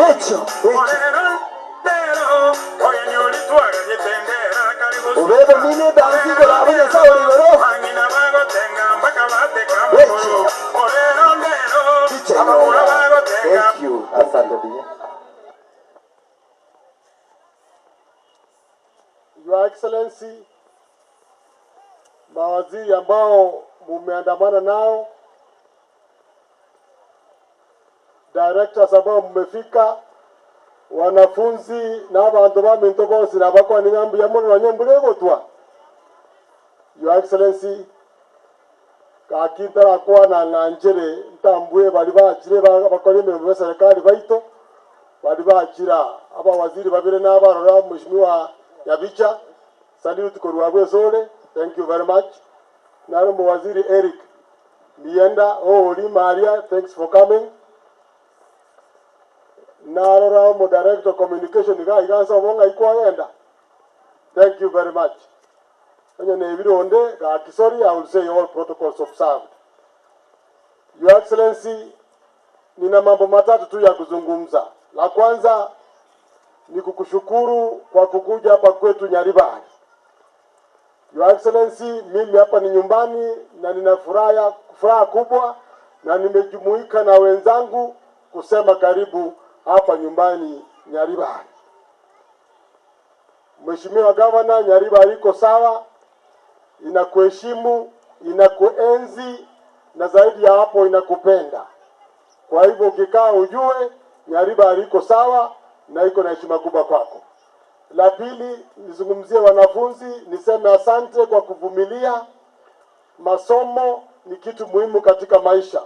Rachel, Rachel. Ubebe mine dansi kola abanya sauri goro. Rachel. Teacher Nyonga. Thank you. Asante bien. Your Excellency, mawaziri ambao mumeandamana nao, directors ambao mmefika, wanafunzi na abandu ba minto bonsi nabakwana nyambu ya mono nanye gotwa. Your Excellency, gaki ntarakwana ng'a njere ntambue bari bachire bakora emirimo ya serikali baito bari bachira abawaziri babire n'abarora. Mheshimiwa Yabicha, salute korwa bwesore, thank you very much. Naro Waziri Eric Mienda Ori Maria, thanks for coming. Narora mo director communication iga igansa obonga ikwagenda, thank you very much. Onye nebironde gaki, sorry, I will say all protocols observed. Your Excellency, nina mambo matatu tu ya kuzungumza. La kwanza ni kukushukuru kwa kukuja hapa kwetu Nyaribari. Your Excellency, mimi hapa ni nyumbani na nina furaha kubwa na nimejumuika na wenzangu kusema karibu hapa nyumbani Nyaribari. Mheshimiwa Gavana, Nyaribari iko sawa, inakuheshimu, inakuenzi na zaidi ya hapo inakupenda. Kwa hivyo ukikaa ujue Nyaribari iko sawa na iko na heshima kubwa kwako. La pili, nizungumzie wanafunzi, niseme asante kwa kuvumilia. Masomo ni kitu muhimu katika maisha.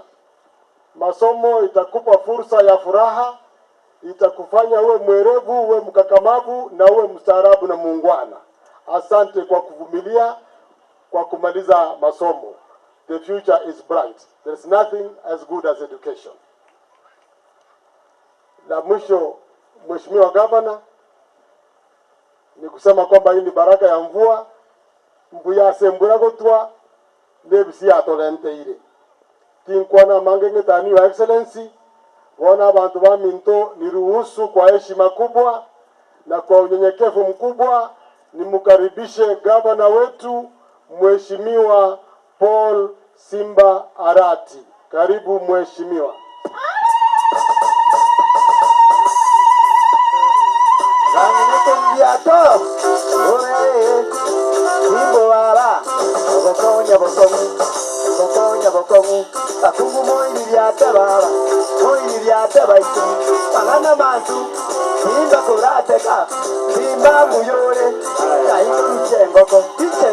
Masomo itakupa fursa ya furaha, itakufanya uwe mwerevu, uwe mkakamavu na uwe mstaarabu na muungwana. Asante kwa kuvumilia, kwa kumaliza masomo. The future is bright. There is nothing as good as education. La mwisho, Mheshimiwa Gavana, ni kusema kwamba hii ni baraka ya mvua mbuyase mbura gotwa nebisi yatorenteire tinkwana mange ng'etani. Your Excellency, bona abantu ba minto, niruhusu kwa heshima kubwa na kwa unyenyekevu mkubwa nimkaribishe gavana wetu, Mheshimiwa Paul Simba Arati. Karibu mheshimiwa. Bang'ina ore simbo baba ogokonya bokong'u ogokonya bokong'u bakungu moiriryate baba moiriryate baitu bang'ana masu simba kurateka simba muyore kaikoruche engoko tiche.